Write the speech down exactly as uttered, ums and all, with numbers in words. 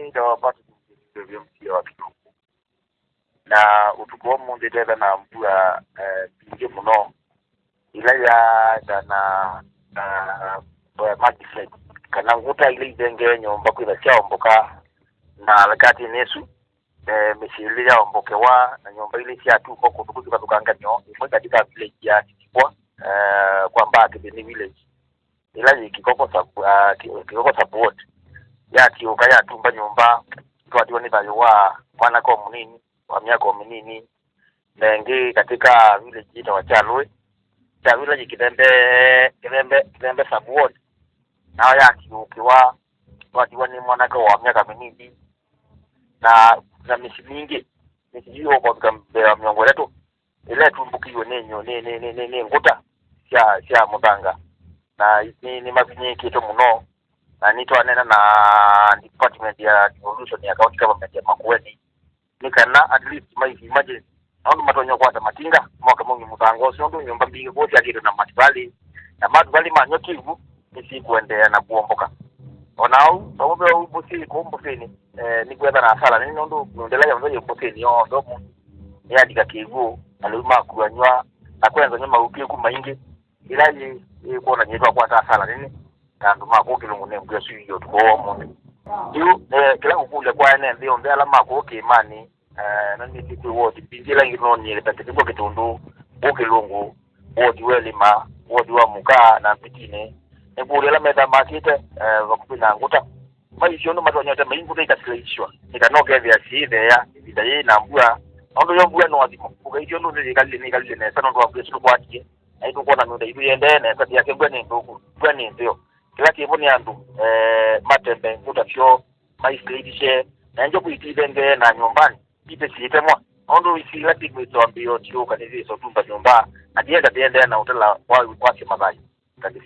Nĩtawa Patrick Muteti, mũsyĩ wa Kĩlungu. Na ũtukũ wa ũmũnthĩ twetha na mbua, eh, mbingĩ mũno, ĩla yaenda na, na, eh, mudslide, kana ngũta ila ithengee nyũmba kwĩtha syaomboka, na katĩnĩ ĩsu, eh, mĩsyĩ ĩlĩ yaombokewa, na nyũmba ilĩ syatumbwa kũndũ kũu kĩvathũkanganyo, ĩmwe katika village ya Kitikwa, eh, kwa Mbaa Kĩthĩnĩ village, ĩla yĩ Kĩkoko sub, ah, Ki-, Kĩkoko sub ward, yatiũka yatumba nyũmba, twatiwa nĩ thayũ wa mwanake o mũnini wa myaka o mĩnini, na ĩngĩ katika village yĩtawa Kyalũĩ, Kyalũĩ ĩla yĩ Kĩthembe, Kĩthembe, Kĩthembe sub ward, nayo yatiũkĩwa, twatiwa nĩ mwanake wa myaka mĩnini, na, na mĩsyĩ mingĩ, mĩsyĩ yu ũkũvika mbee wa mĩongo ĩtatũ, ĩla ĩtumbũkĩiwe nĩ nyũ-, nĩ, nĩ, nĩ, nĩ, nĩ ngũta sya, sya mũthanga, na nĩ, nĩmavinyĩĩkĩtwe mũno, na nĩtwaneena na department ya devolution ya county government ya Makueni, nĩ kana at least maisi emergency, na ũndũ matonya kũkwata matinga moke maumye mũthanga ũsu, nũndũ nyũmba mbingĩ kũu syakĩtwe na matuvalĩ, na matuvalĩ manywa kĩw'ũ nĩsikũendeea na kũomboka. O na ũu, vamwe ve ũu, mbũsĩ kũu mbũsĩnĩ, eh, nĩkwetha na asala nene, nũndũ mĩũnda ĩla yonthe yĩ mbũsĩnĩ yonthe ũmũnthĩ nĩyalika kĩw'ũ, na lĩu makuanywa, na kwenza nyama ũkĩku maingĩ, ĩla yĩ, yĩkwonany'a twakwata asala nene ta andũ ma kũu Kĩlungu nĩ mbua ĩsu yĩ ũtukũ wa ũmũnthĩ. Yu, eh, kĩla ngũkũlya kwa ene nthĩ yonthe ala ma kũu kĩĩmanĩ, eh, na nĩsĩ kwĩ wodi mbingĩ ila ingĩ tũnonie ta kĩthingwa Kĩtũndũ, kũu Kĩlungu, wodi wa Ĩlĩma, wodi wa Mũkaa na Mbitinĩ. Nĩkũlya ala methaa makĩte, eh, vakuvĩ na ngũta, maisye ũndũ matonya ũtema ingũta ikasilaiswa, nĩ kana ũkethĩa syĩitheea ĩvinda yĩĩ na mbua, nũndũ yo mbua no athimo. Ũkaisye ũndũ nthĩ yĩkalile nĩkalile nesa nũndũ wa mbua ĩsu tũkwatie, na nĩtũkwona mĩũnda itũ yĩendee nesa, ndĩake mbua nĩ nthũku, mbua nĩ nzeo. Kĩla kĩvo nĩ andũ, eh, matembe ngũta syoo, maisilaisye, na njoku itithengee na nyũmbanĩ, itĩ siitemwa, nũndũ isi ila tikwĩsĩwa mbĩo tiũka nĩsyĩsa ũtumba nyũmba, na ndienda ndĩendeea na ũtala wa kwasya mathayũ. Ngalĩ.